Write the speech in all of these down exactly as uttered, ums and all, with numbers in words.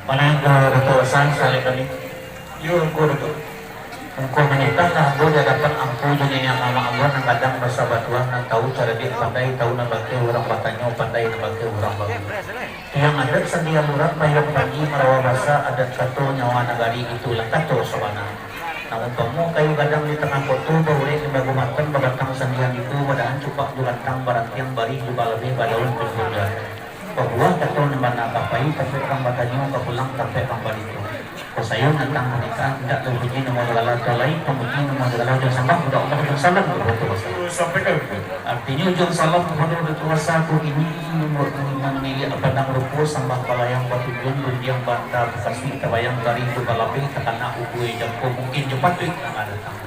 Manaik ka Datuak Basa, salek kami. Yo, Angku Datuak. Angku manitahlah ambo di adapan Angku jo niniak mamak ambo nan gadang basa batuah, nan tahu caradiak pandai, tahu nan bakeh urang batanyo, pandai nan bakeh urang babuek. Tiang adat sandi aluran, payuang panji marawa basa, adat kato nyawa nagari, itulah kato sabana. Nan umpamo kayu gadang di tangah koto, baurek limbago matan, babatang sandian iku, badahan cupak jo gantang, barantiang barih jo balabeh, badaun jo bunjuan. Babuah kato nan bana, ka pai tampek urang batanyo, ka pulang tampek urang barito. Ko sayang tantang panitahan, indak tapuji namo sagalo, atau lain pamuji namo sagalo, ujuang sambah kapado Allah, ujuang salam kapado Datuak Basa. Sampaikan. Artinyo, ujuang salam kapado Datuak Basa ko kini, mamiliak pandang rupo, sambah balayang batujuan, rundiang banta bakasi, tabayang barih jo balabeh, takana ubui jangko, mungkin jo patuik nan datang.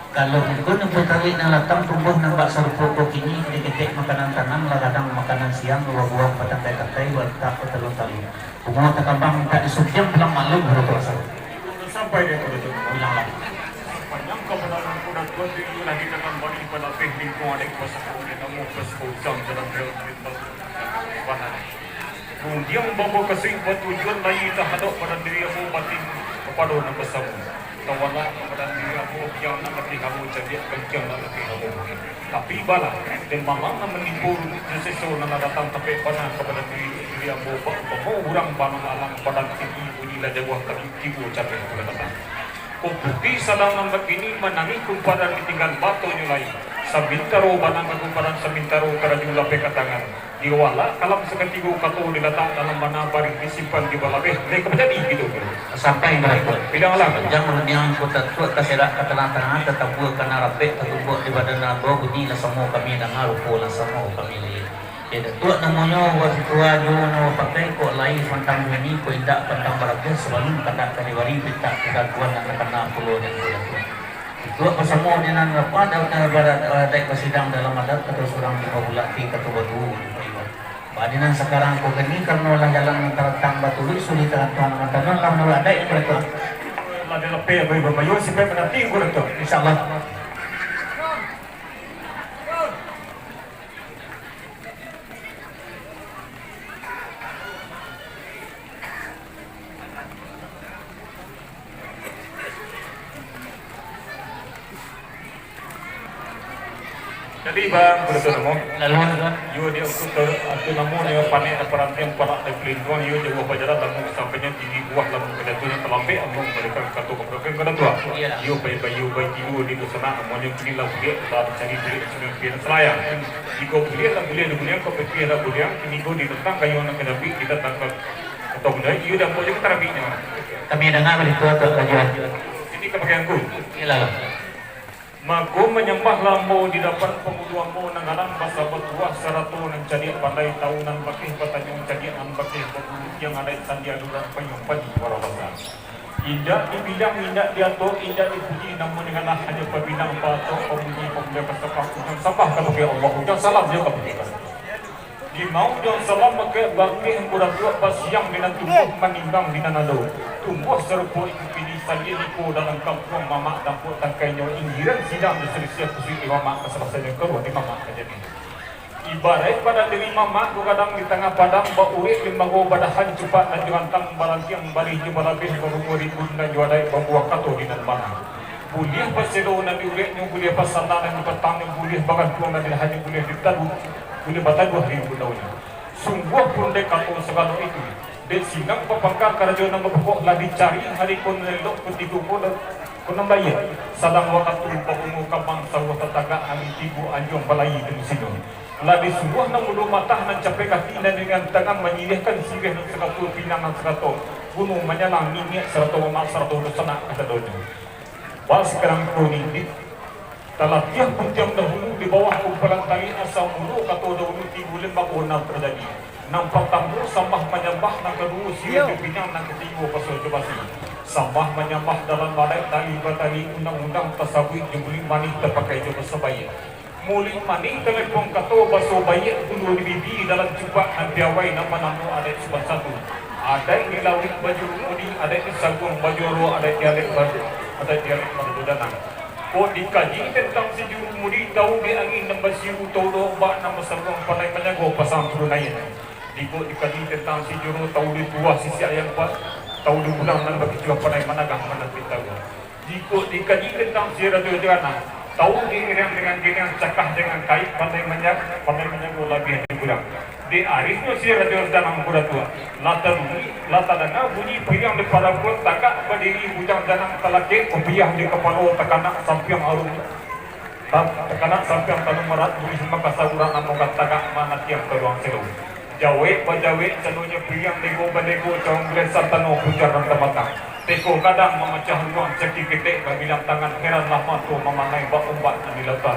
Kalau mungkin nan putarik nan latang, tumbuah nan bak sarupo ko kini, diketek makanan tanam, lah gadang makanan siang, babuah batangkai-tangkai, balatak batalua-talua. Bungo takabang mintak disumpiang, pulang maklum, baru kuaso. Sampai di Angku Datuak. Bilanglah. Sapanjang kabanaran Angku Datuak tu, iyo lah di dalam bari balabeh lingkuang adat kuaso, di namo kuaso usang dalam real. Rundiang bambo kasuik batujuan, lai tahadok badan diri ambo, batin kapado nan basamo. Tawalak badan diri ambo, biang nan latih ambo, cadiak kancang nan latih ambo. Tapi balah, den malang nan manimpo, jo seso nan lah datang, tampek bana ka badan diri, diri ambo, bak umpamo urang bamalang-alang, badan tinggi bunyi lah jauah, tapi tibo capek bulan datang. Ko putih sadang nan bakini, manangih kumparan ditinggan batonyo lai. Samintaro banang ka kumparan, samintaro karaju lapeh ka tangan. Diwalak kalam sakatigo, kato dilatak dalam bana, barih disimpan di balabeh, lai ka bajadi gitu. Sampai barakuat. Bilanglah. Jangan rundiang kota tuak, taserak ka tanah-tanah, tatabua kana rapek, tatumbuak di badan ambo, bunyi lah samo kami danga, rupo lah samo kami liek. Yo, Datuak namonyo, urang tuo juo nan bapakai, kok lai pantang bunyi, kok indak pantang baragiah, sabalun kandak ka dibari, pintak karaguan nan takana pulo dek Datuak. Datuak basamo di nan rapat, adaik basidang dalam adat, kato surang di babulak, di kato baduo. Bak di nan sakarang ko kini, karano lah jalan nan tarantang batuluik, suli tarantuang nan tanuang, lah manuruik adaik, Angku Datuak. Lah dirapek, bayu-bayu, sipai mananti, Angku Datuak. Insyaallah. Jadi, Bang, Angku Datuak namo. Lalu, Tuan. Yo, di Angku Datuak, Angku namo nyo panek, parantiang, parak dari pelintuang, yo, jauah bajalan, lamun sampainyo tinggi, buah lamun kajatuahnyo talambek, ambo mambalikan kato ka Angku Datuak. Iyo. Iyo, bai, bai, iyo, bai, tigo di dunsanak, namonyo kini lah buliak, lah dicari buliak, dicari buliak, selayang. Jikok buliak lah buliak diguliang, kok pipih lah buliang, kini ko ditantang kayu nan ka diambiak, ditantang ka atau buliak, iyo dapur juo tarabiknyo. Kami danga baitu, Tuak Rajo. Sini ka bagian ku. Iyolah. Mako, manyambahlah ambo di dapan pangulu ambo nan gadang basa batuah, sarato nan cadiak pandai, tahu nan bakeh batanyo, cadiak nan bakeh baguru, yang adaik sandi aluran, payuang panji marawa basa. Indak dipinang, indak diato, indak dipuji, namonyo hanyo papinang, paatok, pamuji, pamulia, pasambah, ujuang sambah kabake Allah, ujuang salam juo kabake Allah. Di ma ujuang salam bakeh, bakeh Angku Datuak basiang di nan tumbuah, manimbang di nan ado. Tumbuah sarupo iku kini, saliak niko dalam kampuang, mamak dampuak tangkainyo, inggiran sidang di salisiah, kusuik di mamak, kasalasainyo karuah di mamak ka jadi. Ibaraik badan diri mamak ko gadang di tangah padang, baurek limbago, badahan cupak nan jo gantang, barantiang barih jo balabeh, barungo ribun nan jo adaik, babuah kato di nan bana. Buliah baselo nan di ureknyo, buliah basanda nan di batangnyo, buliah bagantuang nan di dahannyo, buliah ditaduah, buliah bataduah di ribun daunnyo. Sungguah pun dek kato sagalo itu, dek sinan bapangka karajo nan bapokok, lah dicari hari ko nan elok, kutiko ko nan, ko nan baiak, sadang wakatu babungo kambang, sawah tatagak, angin tibo anjuang balayi di musimnyo. Lah disuruah nan mudo matah, nan capek ati, nan ringan tangan, manyiriahkan siriah nan sakato, pinang nan sakato, bunuh manyalang niniak sarato mamak sarato dunsanak kasadonyo. Bak sakarang ko ni, talatiah puntiang dahulu di bawah kumpalan tali, asa mulo kato dahulu tigo limbago nan tarjadi. Nan partamo sambah manyambah, nan kaduo siriah jo pinang, nan katigo baso jo basi. Sambah manyambah dalam adaik, tali batali, undang-undang tasabuik, jo bulik manih tapakai jo baso baiak. Mulik manih talepon kato, baso baiak pulo di bibi, dalam cupak nan piawai, nan banamo adaik supan satu. Adaik di lauik bajuru mudi, adaik di saguang bajuaro, adaik di alek ba-, adaik di alek badudo danang. Kok dikaji tantang si juru mudi, tahu di angin nan basiru, tahu di ombak nan basaruang, pandai manyago pasang turun aia. Jikok dikaji tantang si juru, tahu di tuah sisiak ayam pa-, tahu di bulang nan bakicuah, pandai managah mananti taruah. Jikok dikaji tantang si rajo jana, tahu di iriang dengan giniang, cakah dengan kaik, pandai manya-, pandai manyago labiah di gudang. Dek arihnyo si rajo jana, Angku Datuak, lah tabunyi, lah tadanga bunyi piriang di parabuan, tagak badiri bujang janang talakek, kopiah di kapalo, takanak sampiang arum. Takanak sampiang talumarat, bunyi makasaburan namo ka tagak manatiang karuang selo. Jawek bajawek, calonyo piriang, lego balego, cawan gulai satano pujar nan tamatang. Teko gadang mamacah ruang, caki ketek babilang tangan, heranlah mato mamanai bak ombak nan di lautan.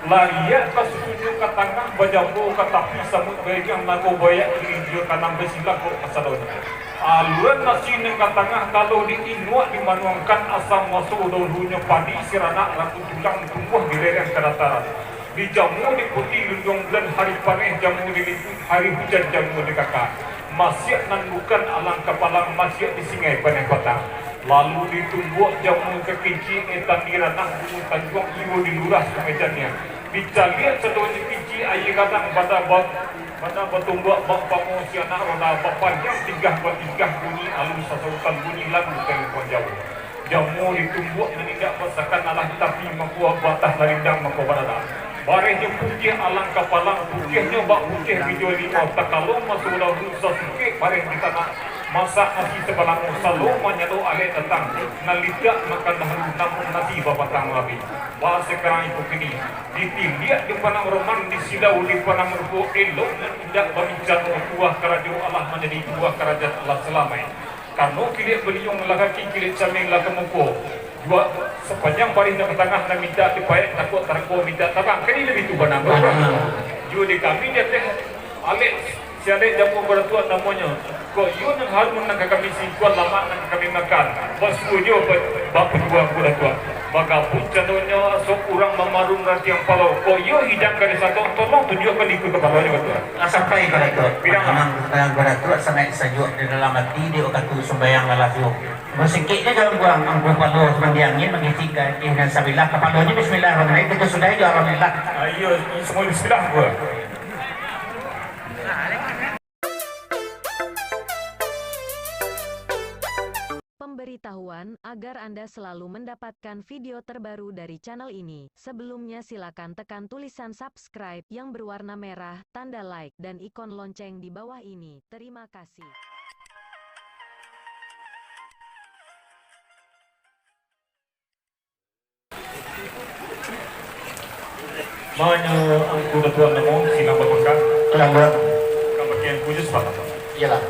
Lariak ka sukunyo ka tangah, bajambo ka tapi, samuik baegang nago bayak, kiri jo kanan basilakok kasadonyo. Aluran nasi nan ka tangah, kalau di-inuak dimanuangkan, asa maso dahulunyo padi siranak, ratu tulang tumbuah di lereng kadataran. Dijamu di putiah lunjuang bulan, hari paneh jamu di lintu, hari hujan jamu di kaka. Masiak nan bukan alang kapalang, masiak di singai paneh patang. Lalu ditumbuak jamu ka kincik etan di ranah gunung tanjuang, iyo di lurah Sungai Janiang. Dicaliak sadonyo kincik aia gadang, bada ba-, bada batumbuak bak pamo si anak roda, bapanjang tigah batigah bunyi alun sasautan bunyi lagu talimpang jauah. Jamu ditumbuak nan indak basakan alah di tapi, mako batah larindang mako barada. Barehnyo putiah alang kapalang, putiahnyo bak putiah bijo limau, takalo maso dahulu sasukek bareh di tanah, masak nasi sabalamo, salo manyado alek datang, nan litak makan dahulu, namun nasi babatang labi. Basekarang iko kini, ditiliak di panang roman, disilau di panang ruko, elok nan indak bamincano, tuah karajo alah manjadi, tuah karajaan alah salamaik. Karano kiliak baliuang lah kaki, kiliak cameng lah ka muko. Jua sapanjang barih nan ka tangah, nan mintak dipaek, takuak tarako mintak tabang. Kan iyo itu bana. Bana. Jua di kami di ateh alek, si alek jamu Angku Datuak namonyo. Kok iyo nan harum nan ka kami simpan, lamak nan ka kami makan. Basuo jo ba-, bapajuang Angku Datuak. Bagabun candonyo, sok urang mamarum rantiang palo. Kok iyo hidang ka disatok, tolong tunjuakkan iku kapalonyo, Angku Datuak. Lah sampai, Angku Datuak. Bidang. Memang, Angku Datuak sangaik sajuak di dalam ati, di wakatu sumbayang lalah juo. Basingkek jo jalan pulang, angku palo mandi angin, mangisi ka ati nan sabilah, kapalonyo bismillahirrahmanirrahim, kito sudahi jo alhamdulillah. Ah, iyo, semua bismillah, Angku. Pemberitahuan, agar Anda selalu mendapatkan video terbaru dari channel ini, sebelumnya silakan tekan tulisan subscribe yang berwarna merah, tanda like, dan ikon lonceng di bawah ini. Terima kasih. Manyo Angku Datuak namo, silang bapangka. Silang, Tuan. Ka bakeh Angku jo sapatah. Iyolah.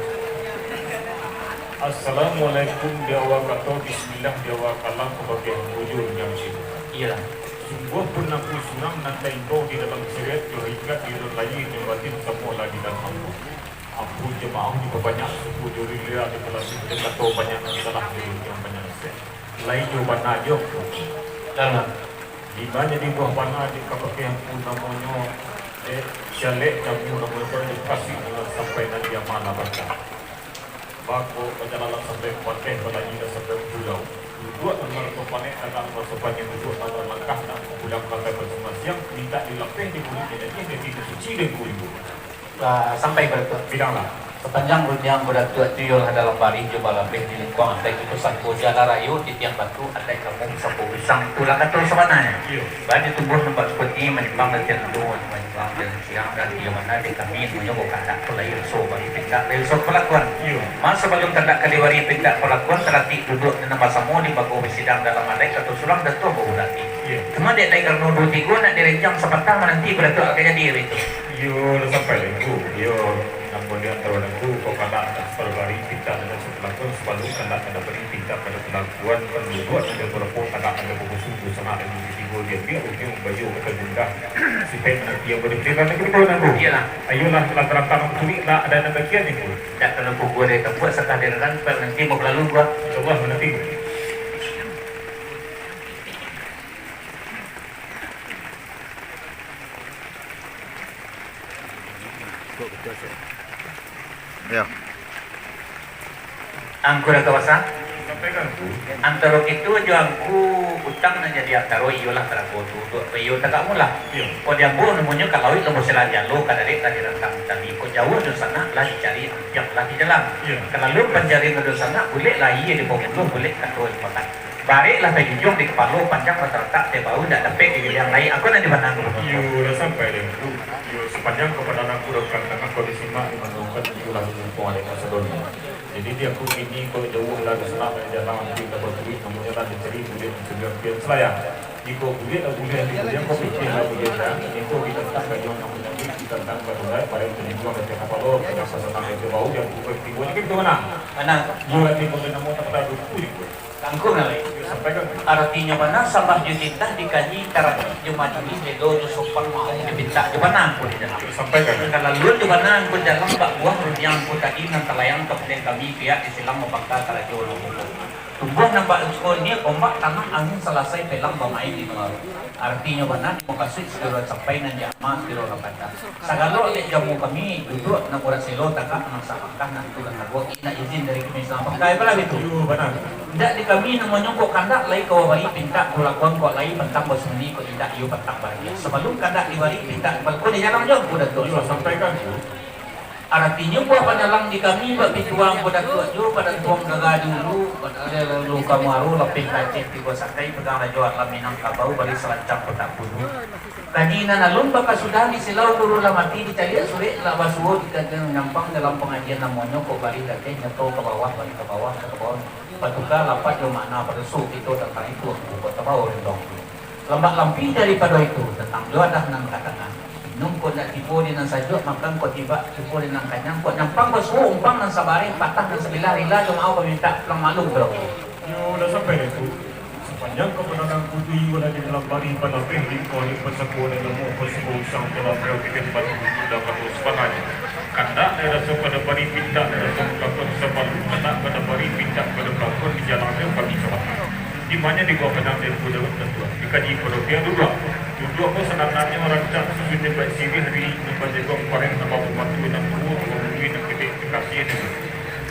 Assalamualaikum di awal kato, bismillah di awal kalam, ka bakeh Angku jo nan ciko. Iyolah. Sungguahpun Angku surang nan taimbau di dalam siriat, jo hakikat di dalam lahia, jo batin, samo lah di dalam ambo. Ampun jo maaf dipabanyak, suku jo rila dipalasuah, jo kato banyak nan salah, jo nan banyak nasihat. Lai jo bana jo. Dalam. Di ma nyo dibuah bana di ka bakeh Angku namonyo, eh, si alek jamu namonyo, kalau dikasih dengan sampai nan dia mana baca. Bako bajalan sampai ka pantai, balanyi lah sampai ka pulau. Duduak nan maraso panek, tagak nan maraso panjang, duduak nan malangkah, nak pulang ka masing-masing, mintak dilapeh di mulut, di daging, di suci, di kulit. Lah, sampai Angku Datuak. Bidanglah. Sapanjang rundiang Angku Datuak tu, iyolah dalam barih jo balabeh di lingkuang adaik itu sangko jala rayo titiang batu adaik kampung Sampo Pisang, itulah kato sabananyo. Iyo. Bana tumbuah nampak seperti manimbang dari tiang dulu, manimbang dari siang, dari tiang mana, dek kami ilmunyo kok kandak tu lai raso bari pintak, lai raso palakuan. Iyo. Mah sabalun kandak ka dibari pintak palakuan, talatik duduak nan basamo di bago basidang dalam adaik kato surang, Datuak baurati. Iyo. Cuma dek lai karano duo tigo nak direncang sapatah mananti Angku Datuak ka jadi baitu. Iyo, lah sampai lah, Angku. Iyo, namo di antaro Angku, kok kandak ka dibari pintak nan ka dipalakuan, sabalun kandak ka dibari pintak ka dipalakuan, panduduak nan ka dipalakuan, kandak ka dipalakuan, sungguah sangat nan katigo diambiak, ujuang bayo ka tagundah. Sipaik mananti yang bapilihan nan katigo, Angku. Iyolah. Ayolah, lah tarantang kulik, lah ado nan bagian, Angku. Dak kalau pukul dari tampuak, sakali nan nanti mau balalu, Angku. Insyaallah, mananti. Ya. Angku Datuak Basa. Antaro kito jo angku, utang nan jadi antaro iyolah tarago tu, duduak ka iyo tagak mulah. Iyo. Kok di ambo namonyo ka lauik ambo silang jalo, ka darek ka dirantang tali. Kok jauah dunsanak lah dicari, ampiang lah dijalang. Iyo. Ka lalu panjaringan dunsanak, bulek lah aia di pambuluah, bulek kato di pakan. Barek lah tajunjuang di kapalo, panjang lah talatak di bahu, indak dapek di giliang lai. Ako nan di panang tu. Iyo, lah sampai deh. Iyo, sapanjang kapadanan kurang tangah kau disimak di mano kan, iyo lah di muko alek kasadonyo. Jadi, di angku kini, kok jauah lah dunsanak dari jalang, ampia ka baduit, namonyo lah dicari bulek mancaliak pian salayang. Jikok bulek lah bulek, di bulek kok pitih lah bulek, iko ditantang ka iyo namonyo duit, ditantang ka dompet, barek tajunjuang dari kapalo, panjang lah sanang dari bahu, di angku kok timbonyo kan itu manang. Manang. Iyo lah timbonyo namo tak pernah lupa itu. Tangkuang lai. Sampaikan. Aratinyo bana sambah jo titah dikaji, taratiak jo majelis, lelo jo sopan, maoh jo pintak jo bana angku di dalam. Sampaikan. Kalaluan jo bana angku di dalam, bak buah runiang angku tadi nan talayang ka paliang kami, pihak di silang mapangka karajo nan pokok. Tumbuah nan bak suko ini, ombak, tanah, angin, salasai pelang bamain di maru. Aratinyo bana, mukasuik sagalo sampai nan diama sagalo rapata. Sagalo dek jamu kami, duduak nan urang selo, tagak nan sapangkah, nan tu nan taguak, indak izin dari kami sapangkah, apolah itu? Iyo, bana. Indak di kami namonyo kok kandak lai ka babari pintak, kulakuan kok lai pantang basundi kok indak iyo pantang baragiah. Sabalum kandak dibari pintak, balkon di jalang jo, Angku Datuak. Iyo, sampaikan tu. Aratinyo buah panyalang di kami, bak pituang Angku Datuak jo, badantuang gaga dulu, lalu kamuaro, lapeh kaceh tigo sakai, pagang rajo alam Minangkabau, bari salancang kotak bulu. Kaji nan alun bakasudahan, di silau guru lah mati, dicaliak surek lah basuo, di kajian nyampang dalam pangajian namonyo kok barih gateh nyato ka bawah, bari ka bawah, ka bawah, batuka lapat jo makna padoso kito tantang itu, Angku, kok tabao rindong. Lambak lampih daripado itu, tantang jo adah nan ka tangah. Minum kok ndak tibo di nan sajuak, makan kok tibak tibo di nan kanyang, kok nyampang basuo umpang nan sabareh, patah nan sabilah, rila jo maoh bamintak, pulang malu, bro. Yo, lah sampai dah tu. Sapanjang kabanaran kutu iyo lah di dalam bari balapeh di kau di pasako dan lamo pasako usang dalam reo tiga batu dan kato sabananyo. Kandak dari raso pada bari pintak dari raso mangakun sabalun kandak pada bari pintak pada mangakun di jalan reo kami sabatang. Di manya di bawah padang dari kuda dan tuan. Dikaji pada pihak duduak. Duduak ko sanananyo rancak susunyo baik sirih diri nan bajago pareh nan bapamatu nan tuo, nan bamungui nan ketek dikasih diri.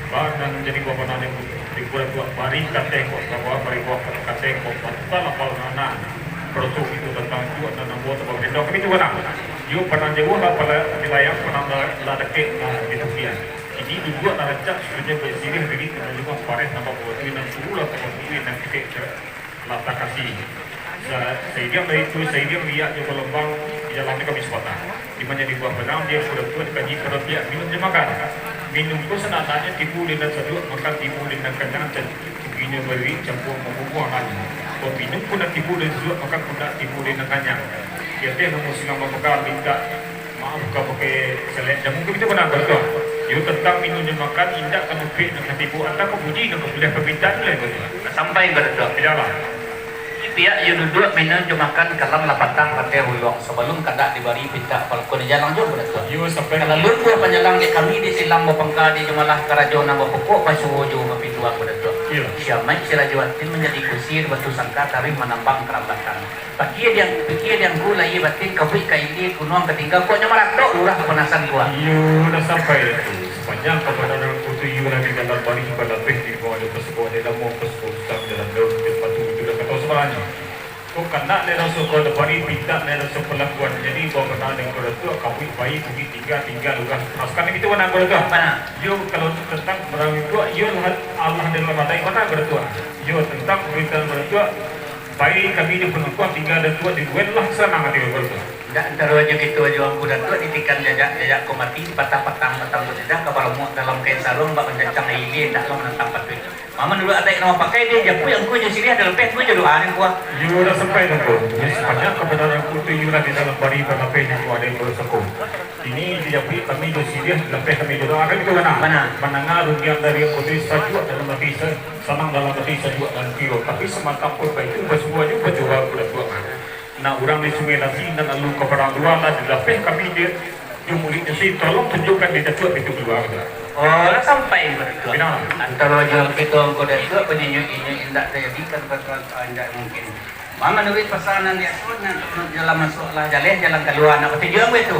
Ba nan jadi bawah padang dari Di kura tu, bari kateh kok sawa, bari buah kateh kok batuka lapal nana. Perusuh itu datang tu, ada nambua tabang gendong. Kami tu bana. Yo panang jauah lah pala wilayah, panang la-, lah dakek, nah, di Turkian. Jadi, duduak lah rancak, sudah baik sirih diri, kena jumah pareh, nampak buah tu, nan suruh lah tabang tu, nan kikek, lah takasi. Sa-, saidiang dari tu, saidiang riak jo galombang, di dalam tu kami sapatah. Di manya di buah padang, di kura tu dikaji pada pihak minum jo makan. Minum ko sanananyo tibo di nan sajuak, makan tibo di nan kanyang, cukinyo bairik, campuang mabubuang angin. Kok minum ko nan tibo di nan sajuak, makan ko nan tibo di nan kanyang. Di ateh namo singang babakar, mintak maaf ka pakai salek jamu, kito bana, Angku Datuak. Yo tantang minum jo makan, indak ka mupik nan ka tibo, atau ka puji nan ka buliah pamintaan lai, Angku Datuak. Sampai, Angku Datuak. Tidaklah. Di pihak iyo duduak minum jo makan kalam lah patah rantai uluang, sabalun kandak dibari pintak palakun di jalang jo, Angku Datuak. Iyo, sampai. Kalaluan buah panyalang dek kami di silang bapangka di jumalah karajo nan bapokok, basuo jo bapituang, Angku Datuak. Iyo. Si Amaik si Rajo Atin manjadi kusir, batu sangka tarih manambang karambatan. Pakia di ang-, pakia di angku lahia batin, kabuik ka ilia, gunuang ka tingga, kok nyo maratok lurah kapanasan kuah. Iyo, lah sampai tu. Sapanjang kabanaran kutu iyo lah di dalam bari balapeh di bawah di pasako di lamo pasako usang dalam daun di batu itu dah katau sabananyo. Kok kandak lai raso ko bari pintak lai raso palakuan. Jadi, bawah bana dek Angku Datuak, kabuik pai, bukik tingga, tingga lurah. Teruskan itu bana, Angku Datuak. Bana. Yo, kalau tantang barang itu, iyo lah, Allah dalam adai bana, Angku Datuak. Yo, tantang pamerintahan Angku Datuak, pai kami di pangakuan tingga Datuak di Duet lah sanang ati Angku Datuak. Indak antaro ajo kito ajo Angku Datuak, ditikan jajak, jajak ko mati, dipatah-patah batang ko jadah, ka baramuak dalam kain saruang, bak mancancang ilia, indak lah manantang patuik. Maman dulu adaik nan mapakai, di japuik angku jo siriah, talapeh angku jo doa nan kuah. Iyo, lah sampai tu, Angku. Di sapanjang kabanaran Angku tu, iyo lah di dalam bari balapeh nan kuah dari Angku Datuak. Kini di japuik kami jo siriah, talapeh kami jo doa, kan itu bana? Bana. Mandanga rundiang dari Angku tu, sajuak dalam ati, sa-, sanang dalam ati, sajuak dalam kiro. Tapi samantang pun baitu, basuo jo bajua Angku Datuak. Nah, urang di Sungai Lasi nan lalu ka Padang Dua lah dilapeh kami di, di murid Yasin, tolong tunjukkan di Datuak pintu kalua, kata. Oh, lah sampai Angku Datuak. Pinang lah. Antaro jo kito Angku Datuak, panyinyuik-nyinyuik indak tajadikan, indak mungkin. Manuruik pasanan biaso, nan jalan masuak lah jaleh, jalan kalua nak batujuan bae tu.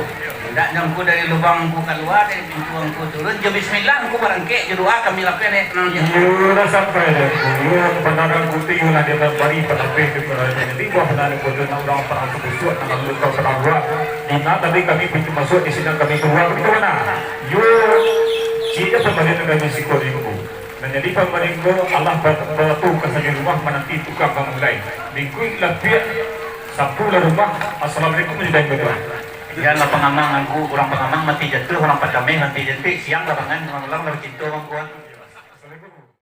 Ndak nyo angku dari lubang angku kalua, dari pintu angku turun, jo bismillah angku barangkek, jo doa kami lapeh dek tenang je. Iyo lah sampai dek angku. Iyo, pandangan angku tu, iyo lah dia bari panapeh di pandangan. Jadi buah pandangan angku tu, nak urang panah sabusuak, nak lalu kau panah buah. Di nak tadi kami pintu masuak, di sinan kami kalua, begitu mana? Iyo, cik dia pambalingan kami siko di angku. Manjadi pambaringgo, alah ba-, batu ka sajo rumah, mananti tukang ka mulai. Mingkuik lah piak, sapu lah rumah. Assalamualaikum, manjadi batua. Jan lah pangamang angku, urang pangamang mati jatuah, urang patameh mati jantik, siang lah bangan, malam lah bacinto, angku.